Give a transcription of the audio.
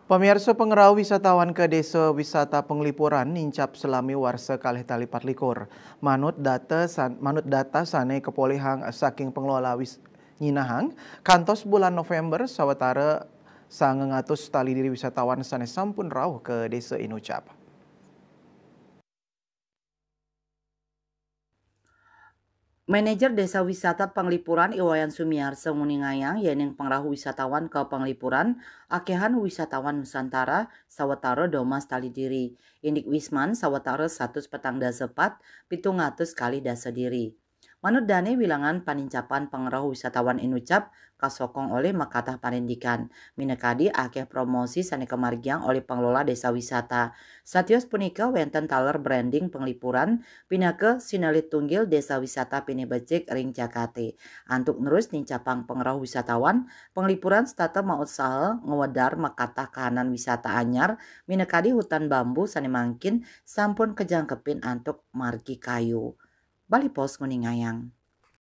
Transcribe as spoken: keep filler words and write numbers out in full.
Pamiarsa, pangrauh wisatawan ka Desa Wisata Penglipuran nincap salami warsa kalih tali patlikur. Manut data san-, manut data sane kapolihang saking pengelola wis-, nyinahang, kantos bulan November sawatara sangang atus tali diri wisatawan sane sampun rauh ka Desa Inucap. Manajer Desa Wisata Penglipuran I Wayan Sumiarsa nguningayang yening pangrauh wisatawan ka Penglipuran, akehan wisatawan Nusantara sawatara domas tali diri. Indik Wisman sawatara satus patang dasa pat, pitung atus kalih dasa diri. Manut dane, wilangan panincapan pangrauh wisatawan Inucap kasokong olih makatah parindikan. Minakadi akeh promosi sane kamargiang olih pengelola desa wisata. Satios punika wenten taler branding Penglipuran pinaka sinalih tunggil desa wisata pinih becik ring jagate. Antuk nerus nincapang pangrauh wisatawan, Penglipuran setata mautsaha ngwedar makatah kahanan wisata anyar, minakadi hutan bambu sane mangkin sampun kajangkepin antuk margi kayu. Bali Post nguningayang.